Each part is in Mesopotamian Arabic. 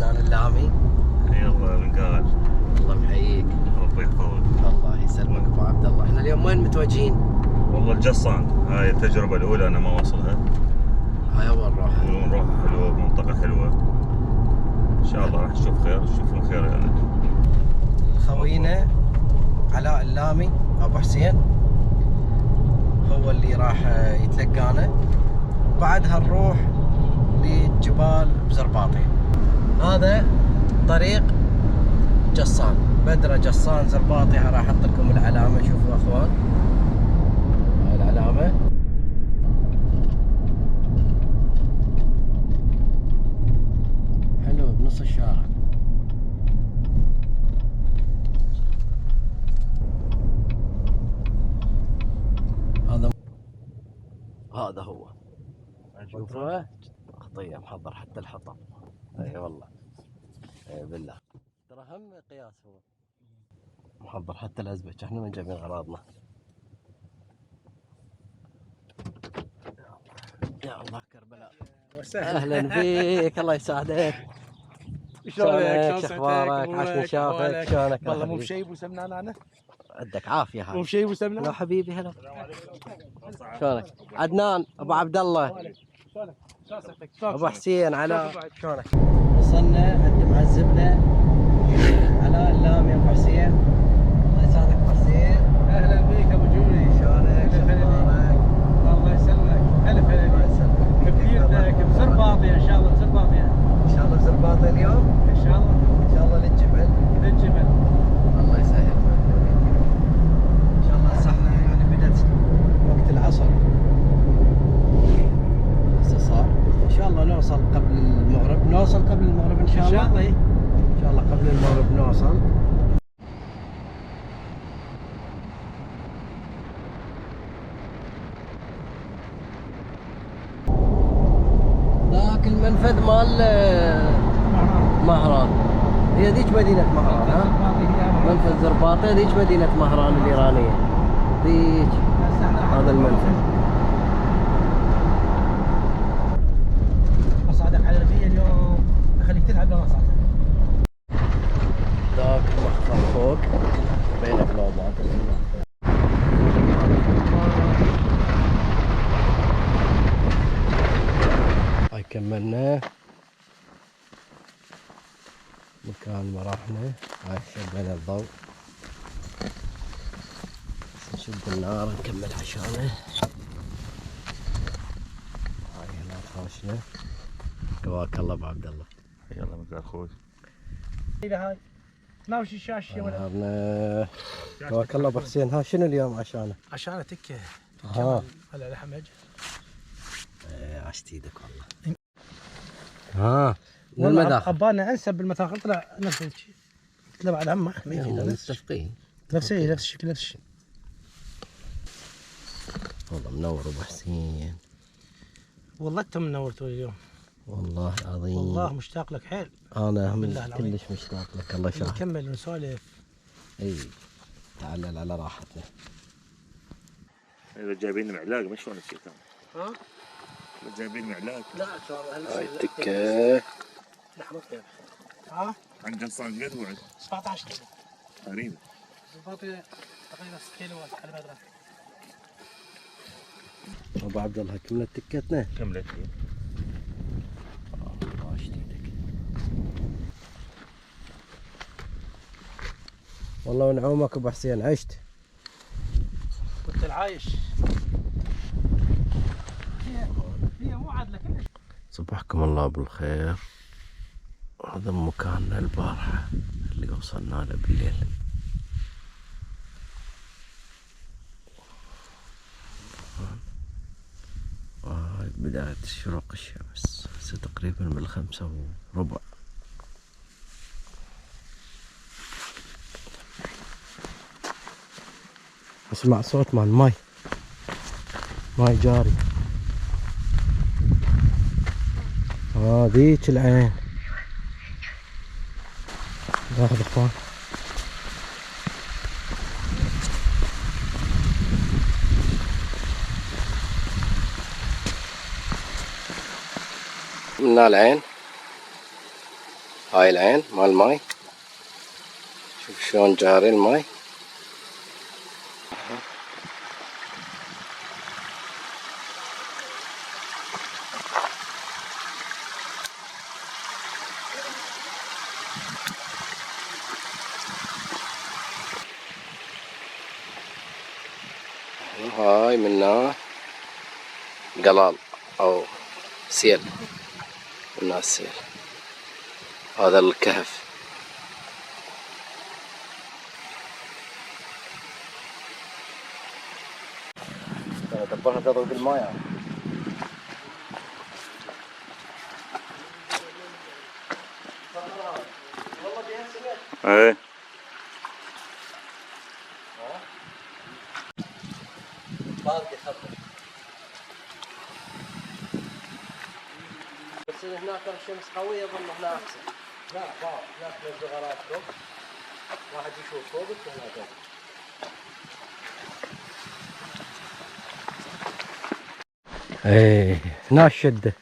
عدنان اللامي. يلا نقال. الله محييك. ربي يحفظك. الله يسلمك ابو عبد الله. احنا اليوم وين متوجهين؟ والله الجصان، هاي التجربة الأولى أنا ما وصلها. هاي أول نروح. ونروح حلوة بمنطقة حلوة. إن شاء الله راح نشوف خير، نشوفون خير يعني. خوينا علاء اللامي أبو حسين هو اللي راح يتلقانا، وبعدها نروح لجبال بزرباطي. هذا طريق جصان، بدرة جصان زرباطي. راح احط لكم العلامة، شوفوا اخوان هاي العلامة. حلو بنص الشارع. هذا هو، شوفوا خطية محضر حتى الحطب. اي والله، اي بالله، ترى هم قياس هو محضر حتى الازبج. احنا من جايبين اغراضنا. يا الله كربلاء. اهلا فيك، الله يسعدك. شلونك؟ شو اخبارك؟ عاش نشافك. شلونك؟ والله مو بشيء ابو سمنان انا. عندك عافيه. هاي مو بشيء ابو سمنان. لا حبيبي، هلا. شلونك؟ عدنان ابو عبد الله. شلونك؟ ابو حسين علاء. شلونك؟ وصلنا عند معزبنا علاء اللامي ابو حسين. الله يسعدك ابو حسين. اهلا بك ابو جوري. شلونك؟ شلونك؟ الله يسلمك. الف هلا الله بك. يسلمك. بكيرتك بزرباطي ان شاء الله. بزرباطي ان شاء الله بزرباطي اليوم. ان شاء الله. ان شاء الله للجبل. للجبل. الله يسهل. ان شاء الله هسه احنا يعني بدت وقت العصر هسه صار. ان شاء الله نوصل قبل المغرب. نوصل قبل المغرب ان شاء الله. ان شاء الله. ان شاء الله قبل المغرب نوصل. ذاك المنفذ مال مهران. هي ذيك مدينة مهران. ها؟ منفذ زرباطي. ذيك مدينة مهران الإيرانية. ذيك هذا المنفذ. مصعدك على البيئة اليوم اخليك تلعب بمصعدك. ذاك المحفر فوق بين قلوبات. هاي كملنا مكان ما رحنا. هاي شغلنا الضوء. نشد النار نكمل عشانه. هاي هنا خاشنا. قواك الله ابو عبد الله. يلا نقال اخوي. هاي ناوش الشاشة ولا نهارنا. قواك الله ابو حسين. ها شنو اليوم عشانه؟ عشان تكه. ها هلا لحم عجل. عشت ايدك والله. ها من والله المداخل. ابانا انسب بالمداخل طلع نفس الشيء. قلت له بعد هم ما يفيد. متفقين. نفس الشيء نفس الشيء. والله منور ابو حسين. والله انت منورتوا اليوم. والله العظيم. والله مشتاق لك حيل. انا هم بالله العظيم. كلش مشتاق لك. الله يشافيك. نكمل ونسولف. اي تعلل على راحتنا. إذا جايبين معلاق ما شلون نسيت أنا. ها؟ إذا جايبين معلاق. لا ان شاء الله. هاي التكه. لحمة طيبة. ها؟ عن جصان قد بعد 17 كيلو. تقريبا. الباطي تقريبا 6 كيلوات على ما ادري. ابو عبد الله كملت تكتنا. كملت. الله عشت ايدك. والله ونعومك ابو حسين. عشت. كنت العايش. هي مو عادله كلش. صبحكم الله بالخير. هذا مكاننا البارحة اللي وصلنا له بالليل. هاي بداية شروق الشمس. هسه تقريبا بال5:15. اسمع صوت مال ماي جاري. ذيك العين. لاحظ اخوان. من العين هاي العين مال الماي، شوف شلون جاري الماي. هاي منها قلال او سيل، منها السيل. هذا الكهف. دبرها تضرب بالماء يعني. ايه باقي خطر. بس هناك الشمس قوية يظل هنا أحسن. لا هناك الزغارات فوق، واحد يشوف فوق هناك. ايه هنا الشدة،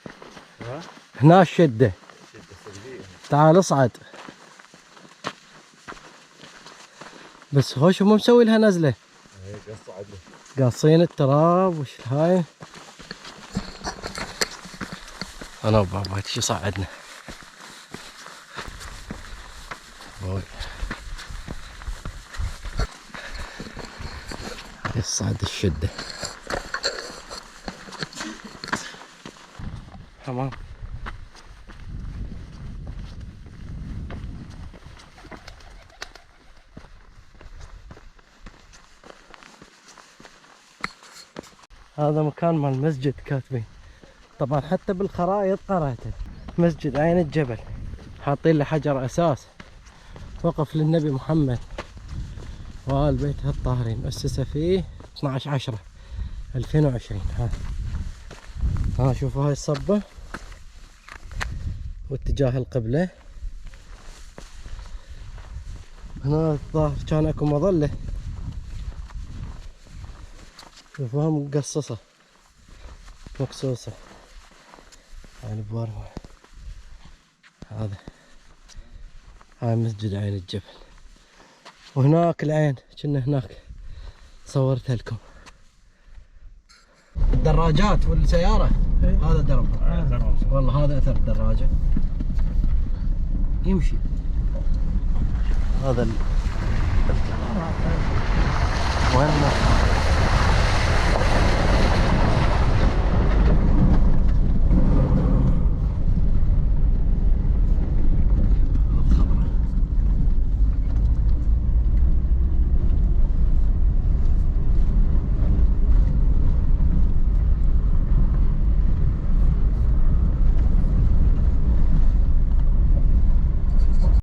هنا الشدة. تعال اصعد. بس خوش هم مسوي لها نزلة. قاصين التراب وش هاي. انا وبابا هاد شي صعدنا. يصعد الشدة. تمام. هذا مكان مال المسجد كاتبين، طبعا حتى بالخرائط قرأته. مسجد عين الجبل، حاطين له حجر اساس وقف للنبي محمد وآل بيته الطاهرين، أسس فيه 12/10/2020. ها شوفوا هاي الصبة واتجاه القبلة. هنا الظاهر كان اكو مظلة، شوفوها مقصصة مقصوصة. هاي البوار. هاي مسجد عين الجبل. وهناك العين كنا هناك صورتها لكم. الدراجات والسيارة. هذا درب. والله هذا اثر الدراجة يمشي. هذا وين